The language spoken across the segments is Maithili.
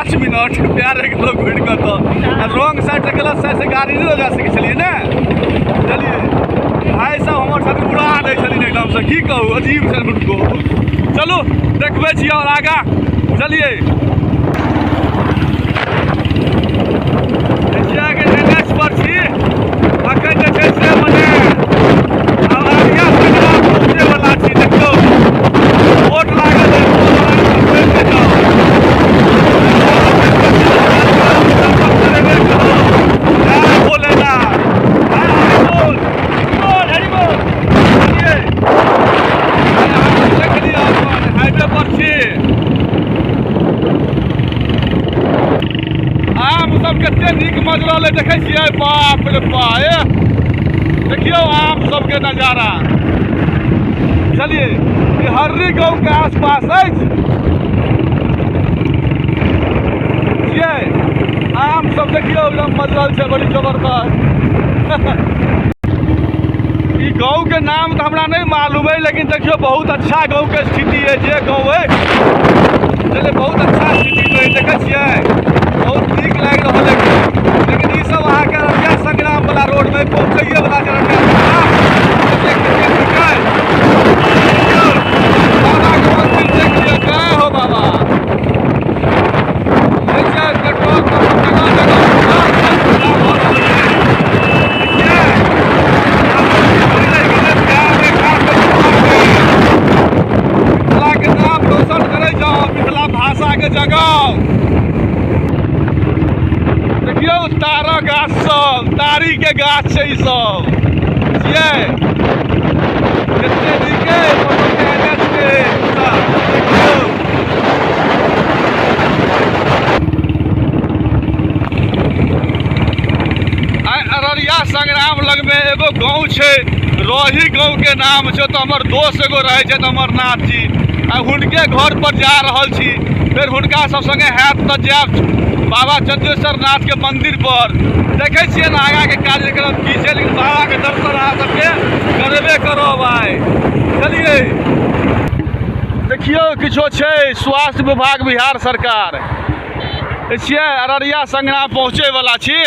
5 मिनट पैरे गेलहुँ घुरि कऽ। तऽ आ रॉन्ग साइड से, गलत साइड से गाड़ी नहि लऽ जा सकै छलियै ने। चलिए, भाइ साहब हमर छथिन, उड़ा दै छथिन एकदमसँ, की कहू, अजीब छनि हुनको। चलू, देखबै छी आओर आगाँ। चलिए, के एन एच पर छी अखन जे छै से मने आब अररिया संग्राम पहुँचे वाला छी। देखियौ, बोर्ड लागल है, बोर्ड लागल है, चलि जाउ। जय भोलेनाथ, हर हरि बोल, बोल हरि बोल। चलिए, देख लिअ, अपन हाईवे पर छी। आम सब कते नीक मजरल है, देखै छियै? बाप रे बा, ए देखियौ आम सबके नजारा। चलिए, ई हर्री गाँव के आसपास अछि छियै। आम सब देखियौ, एकदम मजरल छै, बड़ी जबरदस्त। ई गाँव के नाम तऽ हमरा नहि मालूम है, लेकिन देखियौ, बहुत अच्छा गाँव के स्थिति है। जे गाँव है, चलिए, बहुत अच्छा स्थिति में देखै छियै, बहुत नीक लागि रहल है। लेकिन ई सब अहाँके अररिया संग्राम वाला रोड में पहुँचैये वाला छै। अररिया संग्राम कतेक कतेक नीक है। देखियौ, बाबा के मंदिर देख लियौ। जय हो बाबा। देखियौ, पेट्रोल पंप जगह जगह भऽ रहल है। देखियै, मिथिला के नाम रोशन करै जाओ, मिथिला भाषा के जगाओ। देखियौ, तारा गाछ सब, तारी के गाछ छै ई सब छियै। कते नीक है के NH के देखियौ। आइ अररिया संग्राम लगमे एगो गाँव छै, रही गाँव के नाम छै। तऽ हमर दोस्त एगो रहै छै अमरनाथ जी, आ हुनके घर पर जा रहल छी। फेर हुनका सब संगे हैत तऽ जायब बाबा चंद्रेश्वर नाथ के मंदिर पर। देखै छियै ने आगाँ के कार्यक्रम की छै, लेकिन बाबा के दर्शन अहाँ सबके करेबे करब आइ। चलिए, देखियौ, किछो छै, स्वास्थ्य विभाग, बिहार सरकार छियै। अररिया संग्राम पहुँचै वाला छी।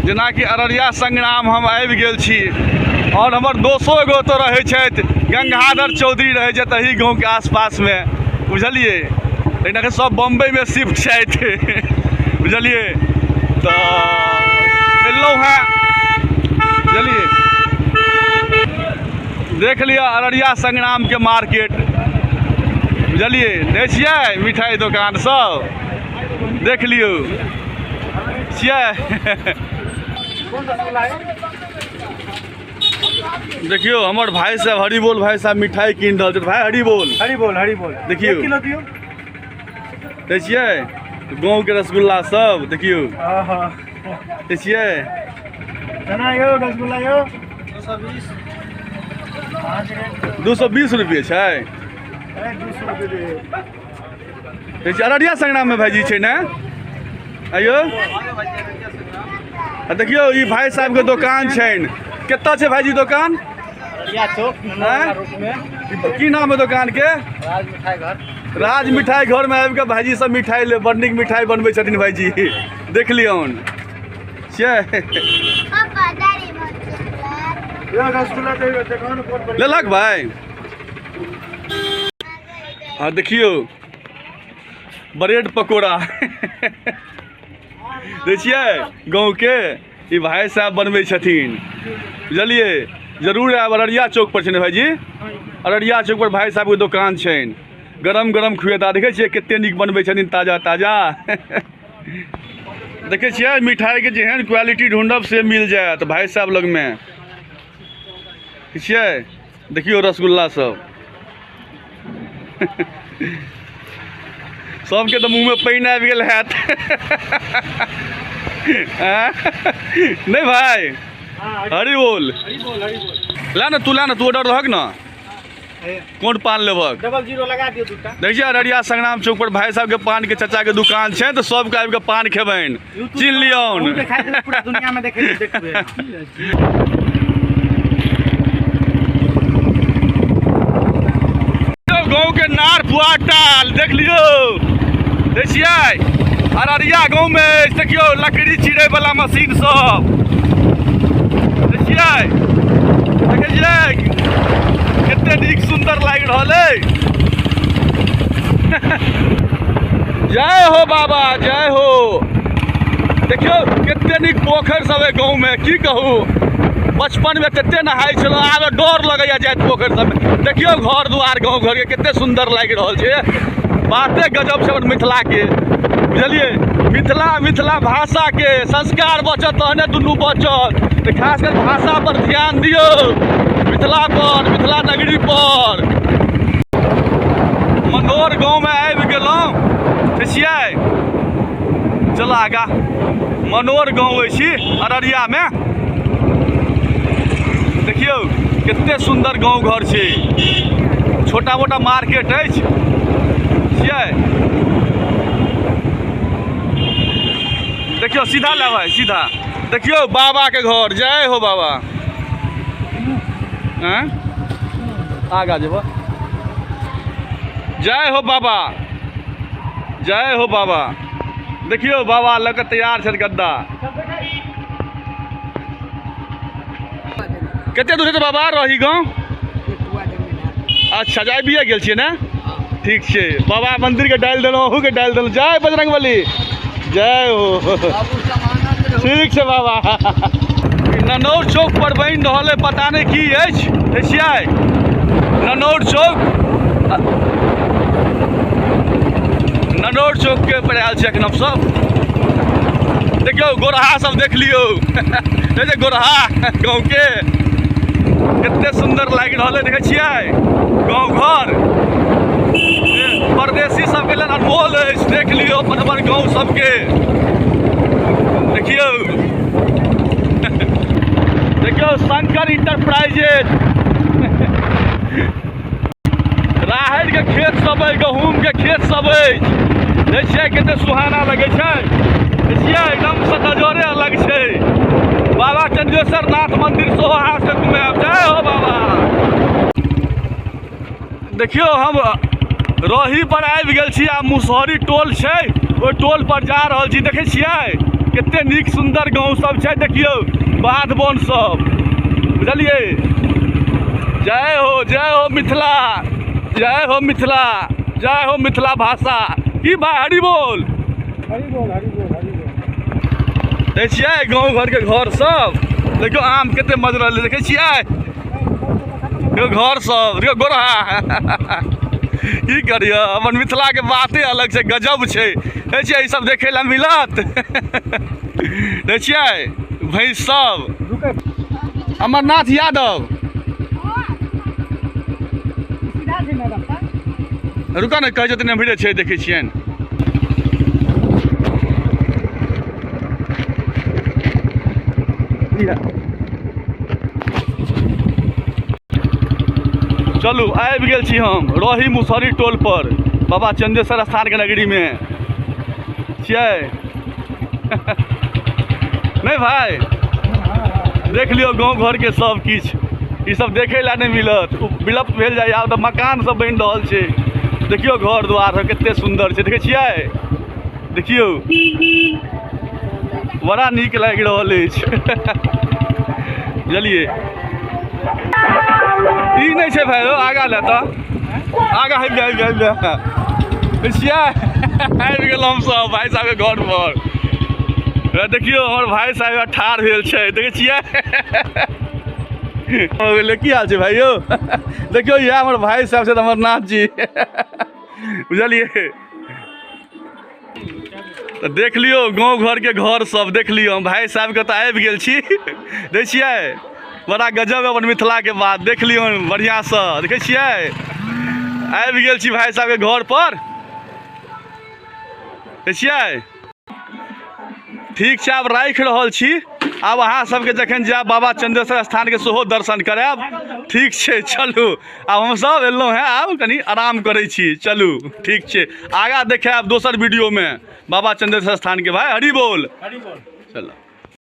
जेनाकि अररिया संग्राम हम आबि गेल छी आओर हमर दोस्तो एगो ओतऽ रहै छथि, गंगाधर चौधरी रहै छथि एही गाँवके आसपासमे, बुझलियै? लेकिन अखन सब बम्बइमे शिफ्ट छथि, बुझलियै? तऽ एलहुँ हेँ। बुझलियै? देख लिअ अररिया संग्रामके मार्केट, बुझलियै? दै छियै मिठाइ दोकान सब, देख लियौ छियै। देखियौ, हमर भाई साहब, हरि बोल भाई साहब, मिठाई कीन रहल छथि। भाई, हरि बोल। हरि बोल, हरि बोल। देखियौ। 1 किलो दियौ। दै छियै गाँवके रसगुल्ला सब, देखियौ। दै छियै। केना यौ रसगुल्ला यौ? 220। 220 रुपये छै। 200 रुपये। दै छियै। अररिया संग्राममे भाईजी छै ने? आइयो आ देखियौ, ई भाई साहबके दोकान छनि। कतऽ छै भाईजी दोकान? चौक। आँय? की नाम है दोकान के? राज मिठाई घर। राज मिठाई घर में आबि कऽ भाईजी सब मिठाई ले, बड़ नीक मिठाई बनबै छथिन भाईजी, देख लियौन छियै। पापा, दाढ़ी बहुत यौ रसगुल्ला दियौ, दुकान पर। लेलक भाई? हाँ, देखियौ, ब्रेड पकौड़ा दै छियै गाँवके। ई भाई साहब बनबै छथिन, बुझलियै? जरूर आयब। अररिया चौक पर छै ने भाईजी? अररिया चौक पर भाई साहबके दोकान छनि। गरम गरम खुएता। देखै छियै कते नीक बनबै छथिन, ताजा ताजा। देखै छियै, मिठाइके जेहन क्वालिटी ढूँढब से मिल जायत भाई साहब लगमे छियै। देखियौ, रसगुल्ला सब, सबके तऽ मुँहमे पानि आबि गेल हैत। आँय? नहि भाई, हरि बोल। हरि बोल, हरि बोल। ला ने तू, ला ने तू, ऑर्डर रहक ने। कोन पान लेबक? 00 लगा दियौ दूटा। देखिए, अररिया संग्राम चौक पर भाई साहब के पान के चचा के दुकान छै, तऽ सबके आबि के पान खेबनि, चिन्ह लियौन। देखाइ देबै, पूरा दुनिया में देखै देखबै। गाँव के छै नार पुआटाल, देख लियौ। देखै छियै अररिया गाँवमे अछि, देखियौ लकड़ी चिरै वाला मशीन सब। देखै छियै, देखै छियै कते नीक सुन्दर लागि रहल अइ। जय हो बाबा, जय हो। देखियौ कते नीक पोखरि सब अइ गाँवमे, की कहू, बचपनमे कते नहाइ छलहुँ, आब डर लगैया जाइत पोखरि सबमे। देखियौ घर दुआर गाँव घरके कते सुन्दर लागि रहल छै, बाते गजब छै हमर मिथिलाके, बुझलियै। मिथिला मिथिला भाषाके संस्कार बचत तहने दुनू बचत, तऽ खास कर भाषा पर ध्यान दियौ, मिथिला पर, मिथिला नगरी पर। मनोर गाँवमे आबि गेलहुँ, छियै चल आगा। मनोर गाँव अछि अररियामे। देखियौ कते सुन्दर गाँव घर छै, छोटा मोटा मार्केट अछि, छियै। देखियौ सीधा ले भाई, सीधा। देखियौ बाबा के घर, जय हो बाबा। हैं आगा जेबो। जय हो बाबा, जय हो बाबा। देखियौ बाबा लऽ कऽ तैयार छथि गद्दा। कते दूर हेतै बाबा रही गाँव? अच्छा, आबिए गेल छियै ने, ठीक छै। बाबा मंदिर के डालि देलहुँ, अहूँके डालि देलहुँ। जय बजरंगबली, जय हो। ठीक छै बाबा। ननौर चौक पर बनि रहल है, पता नहि की अछि। देखियै ननौर चौक, ननौर चौक के पर आयल छी अखन हमसब। देखियौ गोरहा सब देख लियौ, देखियौ गोरहा गाँव के कते सुन्दर लागि रहल है। देखै छियै गाँव घर परदेसी सबके लेल अनमोल अछि। देख लियौ अपन अपन गाँव सबके। देखियौ, देखियौ शंकर इंटरप्राइजेज। राहड़ि के खेत सब अछि, गहूम के खेत सब अछि। देखै छियै कते सुहाना लगै छै, देखै छियै एकदम से नजरे अलग छै। बाबा चंद्रेश्वर नाथ मंदिर सेहो अहाँ सबके घुमायब। जय हो बाबा। देखियौ हम रही पर आबि गेल छी आ मुसहरी टोल छै, ओहि टोल पर जा रहल छी। देखै छियै कते नीक सुन्दर गाँव सब छै, देखियौ बाध बन सब, बुझलियै। जय हो, जय हो मिथिला, जय हो मिथिला, जय हो मिथिला भाषा। की भाई हरि बोल, हरि बोल, हरि बोल, हरि बोल। देखै छियै गाँव घर के घर सब। देखियौ आम कते मजरल, देखै छियै देखियौ घर सब, देखियौ गोरहा। की करियौ, अपन मिथिला के बाते अलग छै, गजब छै। देखै छियै ई सब देखै लए मिलत। देखै छियै भैंस सब। अमरनाथ यादव रुका ने, कहै छथिन एम्हरे छै, देखै छियनि। चलू आबि गेल छी हम रही मुसहरी टोल पर, बाबा चंदेश्वर स्थान के नगरी में छियै। नहीं भाई, देख लियौ गाँव घर के सब किछु, ई सब देखै लए नहि मिलत, विलुप्त भेल जाइए। आब तऽ मकान सब बनि रहल छै। देखियौ घर द्वार सब कते सुन्दर छै, देखै छियै। देखियौ बड़ा नीक लागि रहल अछि, बुझलियै। ई नहि छै भाई, आगा ले तऽ आगा आबि जा, आबि जा, आबि जा। छियै आबि गेलहुँ हमसब भाई साहबके घर पर। देखियौ हमर भाई साहेब ठाढ़ भेल छै, देखै छियै। की हाल छै भाई यौ? देखियौ इएह हमर भाई साहब छथि, अमरनाथ जी, बुझलियै। तऽ देख लियौ गाँव घरके घर सब देख लियौ। हम भाई साहबके तऽ आबि गेल छी, देखै छियै बड़ा गजब अपन मिथिलाके बात। देख लियौ बढ़िआँसँ, देखै छियै आबि गेल छी भाई साहबके घर पर, देखै छियै। ठीक छै, आब राखि रहल छी। आब अहाँ सबके जखन जायब बाबा चंद्रेश्वर स्थानके सेहो दर्शन करायब। ठीक छै, चलू आब हमसब एलहुँ हेँ, आब कनि आराम करै छी। चलू ठीक छै, आगाँ देखायब दोसर वीडियोमे बाबा चंद्रेश्वर स्थानके। भाई हरि बोल, हरि बोल। चलो।